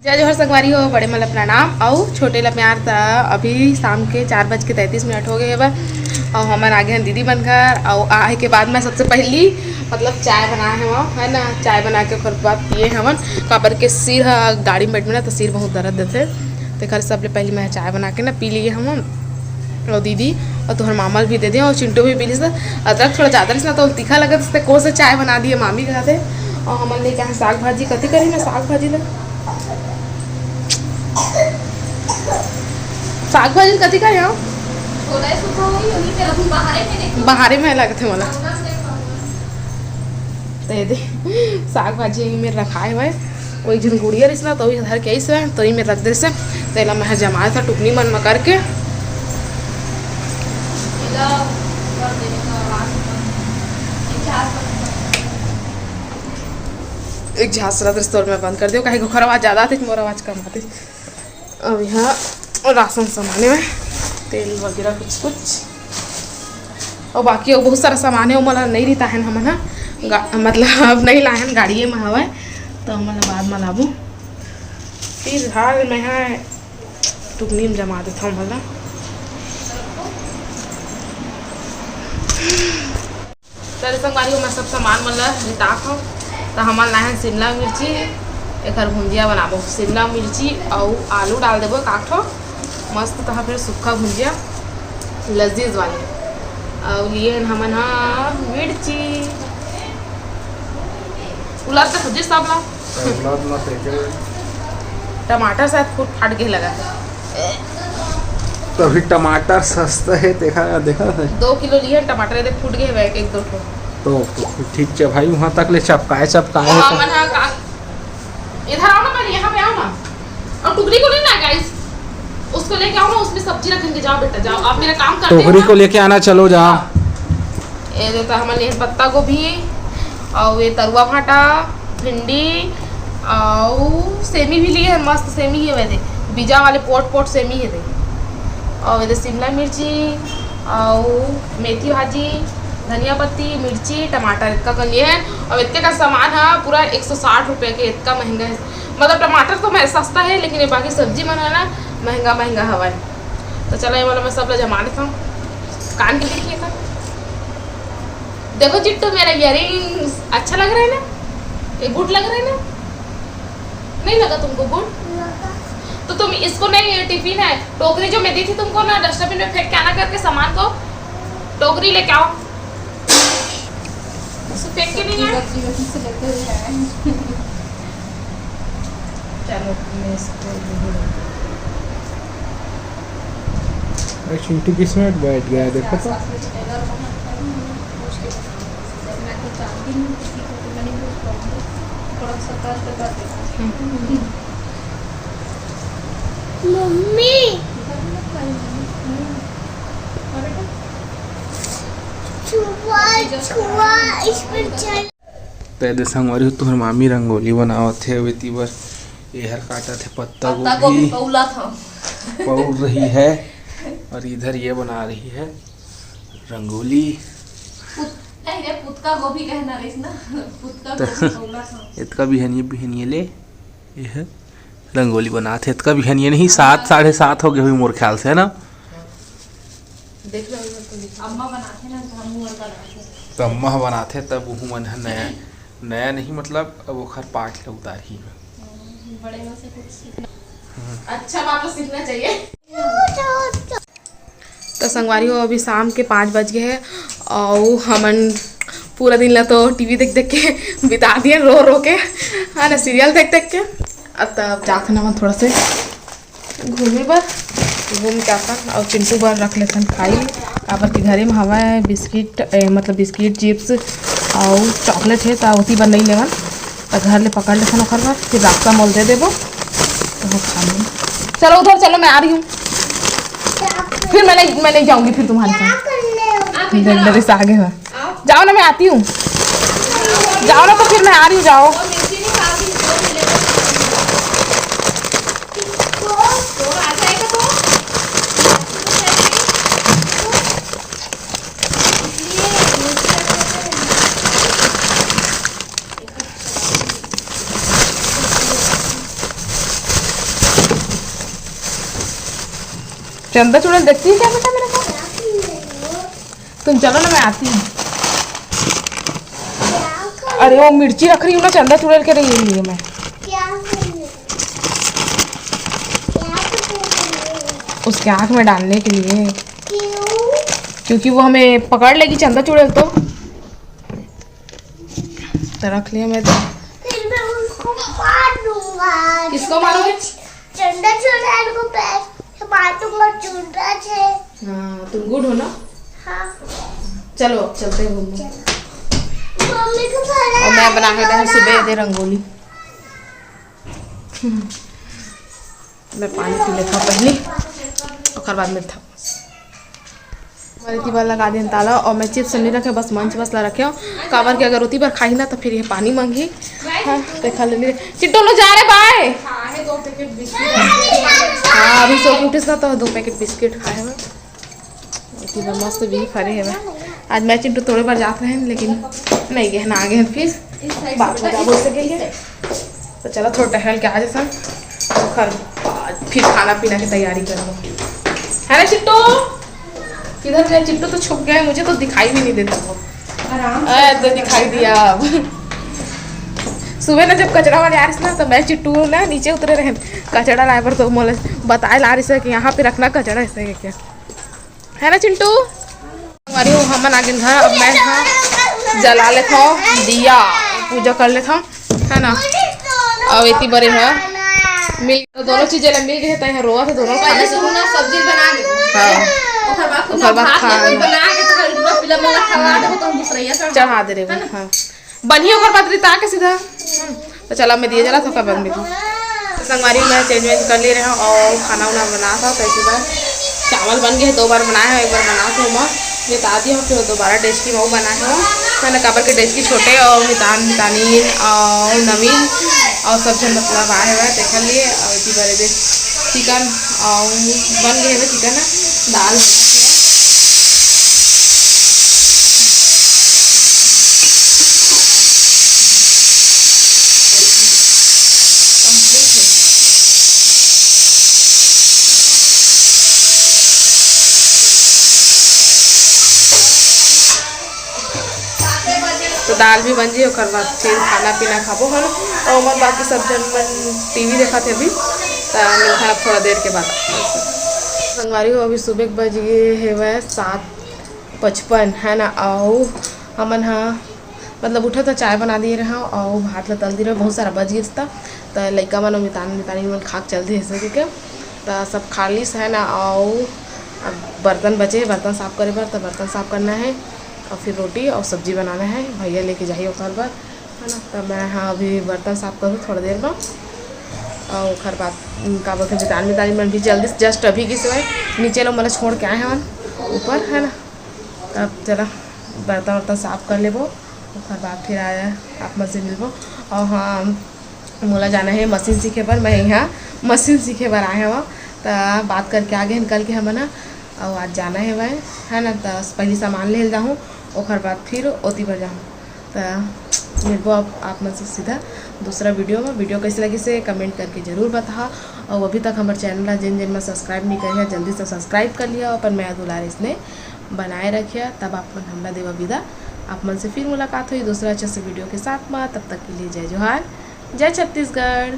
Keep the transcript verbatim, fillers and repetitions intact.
जय जोहार संगवारी हो, बड़े मन ल प्रणाम अउ छोटे ल प्यार। त अभी शाम के चार बज के तैंतीस मिनट हो गए हवय अउ हमन आ गए हैं दीदी मन घर। अउ आए के बाद मैं सबसे पहली, मतलब, चाय बनाए हवं, है ना। चाय बना के ओकर बाद पिए हवन, काबर के सिर ह गाड़ी में बैठ में ना, तो सिर बहुत दर्द देथे। तेकर सबले पहली मैं चाय बना के ना पी लिए हवन। अउ दीदी अउ तोहर मामा ल भी दे दे, अउ चिंटू भी पी लिस। अदरक थोड़ा ज्यादा रहिस ना, तो तीखा लगत, से कोन से चाय बना दिए मामी कहते। अउ हमन लेके आए साग भाजी, कथी करी मैं साग भाजी ला? साग भाजी कथी करे हो? छोला सुखा होई, ओही पे रखूं, बाहरे में नहीं। बाहरे में लगथे मोला। तो ये दे, साग भाजी यही में रखाए हुए। वो एक झन गुड़िया रहिस ना, तो वही धर के आइस हे, तो यही में रख देस हे। तो एला मैं जमाए था टुकनी मन में करके। एक झांस रख देस, तो मैं बंद कर दियो, काहे कि ओखर आवाज ज्यादा आथे, मोर आवाज कम आथे। अब यहाँ राशन सामान हे, तेल वगैरह कुछ कुछ, और बाकी और बहुत सारा सामान हे, वो मोला नहीं रहता है, हमन ह गा-, मतलब अब नहीं लाहन, गाड़िए में हवय, तो हमन ला बाद में लाबू। फिलहाल मैं ह टुकनी में जमा देता हूँ, मतलब। चलो संगवारी हो, मैं सब सामान मन ल नितात हव। त हमन लाहन शिमला मिर्ची, एकर भुंजिया बनाबो। शिमला मिर्ची अउ आलू डाल देबो, काटो मस्त, तहाँ फिर सूखा भुंजिया लजीज वाले। अउ लिए हन हमन ह मिर्ची, उलद के सब्जी सब ला। उलद ला फेंके। टमाटर शायद फूट फाट के लगा। तभी टमाटर सस्ता है, देखा, देखा है। दो किलो लिए टमाटर, ये देख फूट गए हवे एक, एक दो ठो। तो, तो फिर ठीक है भाई, वहाँ तक ले चपकाए, चपकाए वहाँ है तो। मन हाँ का, इधर आओ ना, पहले यहाँ पे आओ ना। और टुकड़ी को नहीं ना गाइस, उसको लेके आओ ना, उसमें सब्जी रखेंगे। जाओ बेटा जाओ, आप मेरा काम करते हो टोकरी ना। को लेके आना, चलो जा। ये देता हमन लिए पत्ता गोभी और ये तरुआ भाटा, भिंडी अउ सेमी भी लिए हन, मस्त सेमी हे वैदे, बीजा वाले पोट पोट सेमी हे दे। अउ एदे शिमला मिर्ची अउ मेथी भाजी, धनिया पत्ती, मिर्ची, टमाटर, इतका कन लिए हन। अउ इतने का सामान ह पूरा एक सौ साठ रुपया के, इतका महंगा हे। मतलब टमाटर तो मैं सस्ता हे, लेकिन ये बाकी सब्जी मन है ना, महंगा महंगा हवय। तो चलो, ये वाला मैं सब ला जमा लेता हूँ। कान के देखिए का। देखो चिट्टू, मेरा इयररिंग्स अच्छा लग रहा है ना? ये गुड लग रहा है ना? नहीं लगा तुमको गुड? तो तुम इसको नहीं, ये टिफिन है, टोकरी जो मैं दी थी तुमको ना, डस्टबिन में फेंक के आना करके सामान को, टोकरी लेके आओ। उसको फेंक के नहीं आए? जीवन से लेते हुए आए। चलो, मैं इसको अरे, चिंटू किस में बैठ गया है, देखो तो। मैं तो जानती नहीं हूँ किसी को, तो मैंने भी उसको थोड़ा सा कष्ट कर देता। मम्मी। हाँ बेटा। छुआ, छुआ, इस पर चल। त एदे संगवारी हो, तुहर मामी रंगोली बनावत हे, अउ एती बर एहर काटत हे पत्ता पत्ता गोभी। गोभी पौलत हव। पौल रही है और इधर ये बना रही है रंगोली। पुत-, नहीं रे, पुतका गोभी कहना रहिस ना। पुतका त गोभी पौलत हव। इतका बिहनिया, बिहनिया ले ये है रंगोली बनात हे। इतका बिहनिया नहीं, सात, साढ़े सात हो गए हुई मोर ख्याल से, है ना? देख लो, इधर तो दिखा। अम्मा बनाथे ना, तो हमहू मन बनाथे। तो अम्मा ह बनाथे, तब उहू मन ह नया, नया नहीं, मतलब अब ओखर पाठ ल उतारही। बड़े मन से कुछ सीखना। हम्म। अच्छा बात तो सीखना चाहिए। तो संगवारी हो, अभी शाम के पाँच बज गए हैं और हमन पूरा दिन ला तो टीवी देख देख के बिता दिए, रो रो के, है ना, सीरियल देख देख के। अब तब जात हन हमन थोड़ा से घूमे बर, घूम के आथन अउ चिंटू बर रख लेथन खाई, काबर कि घरे में हवय बिस्किट, ए, मतलब बिस्किट, चिप्स अउ चॉकलेट हे, त ओती बर नइ लेवन, त घर ले पकड़ लेथन ओखर बर, फिर रास्ता मोल दे देबो, त वो खा लेंगे। चलो उधर चलो, मैं आ रही हूँ, फिर मैं नहीं, मैं नहीं जाऊँगी फिर तुम्हारे साथ। डर डर से आगे हो। जाओ ना, मैं आती हूँ। जाओ ना, तो फिर मैं आ रही हूँ, जाओ। चंदा चुड़ैल देखती है क्या बेटा मेरे को? तुम चलो ना, मैं आती हूँ। अरे, वो मिर्ची रख रही हूँ ना, चंदा चुड़ैल के लिए, लिए मैं। क्या करने? क्या करने? उसके आँख में डालने के लिए। क्यों? क्योंकि वो हमें पकड़ लेगी चंदा चुड़ैल तो। तो रख लिया मैं तो। फिर मैं उसको मार दूंगा। किसको मारोगे? चंदा चुड़ैल को पै-, मार दूंगा, चुंडा से। हाँ, तुम गुड हो ना? हाँ। चलो, अब चलते हैं घूमने। चलो। मम्मी को खाना और मैं बना के दे सुबह दे रंगोली। मैं पानी पी लेता हूँ पहले, ओकर बाद मिलता हूँ। हमारे दीवार लगा देन ताला, और मैं चिप्स नहीं रखे, बस मंच बस ला रखे हो। काबर के अगर ओती बर खाही ना, तो फिर ये पानी मांगी। हाँ, तो खा ले। चिट्टू लो जा रे बाय। हाँ, अभी सो के उठिस ना, तो दो पैकेट बिस्किट खाए हवे। ओती बर मस्त भी फरे हवे। आज मैं चिट्टू तोड़े बर जात रहे, लेकिन नहीं गए ना, आ गए फिर। बात बता बोल सके। तो चला, थोड़ा टहल के आ जासन, ओकर बाद फिर खाना पीना की तैयारी करबो, है ना चिट्टू? किधर गए चिट्टू? तो छुप गए, मुझे तो दिखाई भी नहीं देता वो। आराम से ए, तो दिखाई दिया अब। सुबह ना जब कचरा वाले आ रही ना, तो मैं चिट्टू ना नीचे उतरे रहे कचरा लाए पर, तो मोला बताए ला रही से कि यहाँ पे रखना कचरा ऐसे है क्या, है ना चिंटू? हमारी वो हमन आ गए घर। अब मैं हाँ जला लेता हूँ दिया, पूजा कर लेता हूँ, है ना? अब इतनी बड़े है मिल, दोनों चीजें ला मिल गए, तो यहाँ रोआ था दोनों पहले खाने। सुनो ना, सब्जी बना दे। हाँ। ओकर बाद ओकर बाद भात खा। बना के तो पूरा पीला वाला खवा देबो, तो हम दूसरा ये चढ़ा दे रहे हो, है ना? हाँ। बनिए ओकर बाद रिता के सीधा। तो चला, मैं दिए जला था, ओकर बाद में संगवारी मैं चेंज वेंज कर ले रहे हैं और खाना उना बना था, तो ऐसी बार चावल बन गए, दो बार बनाए हैं, एक बार बना के मैं निता दी हूँ, फिर दोबारा डेस्की में वो बनाए हूँ, है ना? काबर के डेस्की छोटे और मितान मितानीन और नवीन और सब जन मतलब आए हुए हैं, देख लिए। और इसी बार ये चिकन और बन गए हुए चिकन है, दाल तो दाल भी बन जी, ओकर बाद फिर खाना पीना खाबो, है ना? और ओमन बाकी सब जन मन टीवी देखत हे अभी, त मिलथन अब थोड़ा देर के बाद। संगवारी हो, अभी सुबह के बज गए हेवय सात पचपन, है ना? अउ हमन ह मतलब उठा था, चाय बना दिए रहा और भात ला तल दिए रहा, बहुत सारा बच गया था। तो लइका मन मितान मितानी मन खा के चल दे ऐसे के, तो सब खा लीस, है ना? और अब बर्तन बचे हैं, बर्तन साफ करे बर, तो बर्तन साफ करना है और फिर रोटी और सब्जी बनाना है, भैया लेके जाही ओकर बर, है ना? तो मैं हाँ अभी बर्तन साफ करूँ थोड़ा देर में। और ओकर बाद उम, का बोलते हैं, मितान मितानी मन भी जल्दी से just अभी की सिवाय नीचे लोग मतलब छोड़ के आए हैं ऊपर, है ना? तब चला बर्तन वर्तन साफ कर लेबो, ओकर बाद फिर आ आप मन से मिलबो। और हाँ, मोला जाना है मशीन सीखे बर, मैं यहाँ मशीन सीखे बर आए हवं, त बात करके आ गए कल के हमन ह। और आज जाना है वह, है ना? त पहली सामान ले जाहूँ, ओकर बाद फिर ओती बर जाहूँ। त मिलबो आप, आप मन से सीधा दूसरा वीडियो में। वीडियो कैसे लगी से कमेंट करके जरूर बताहा। और अभी तक हमारे चैनल ला जिन जिन में सब्सक्राइब नहीं करे हैं, जल्दी से सब्सक्राइब कर लिया, अपन मैं दुलार इसने बनाए रखिया। तब आप मन हमला देवा विदा। आप मन से फिर मुलाकात हुई दूसरा अच्छे से वीडियो के साथ में। तब तक के लिए जय जोहार, जय छत्तीसगढ़।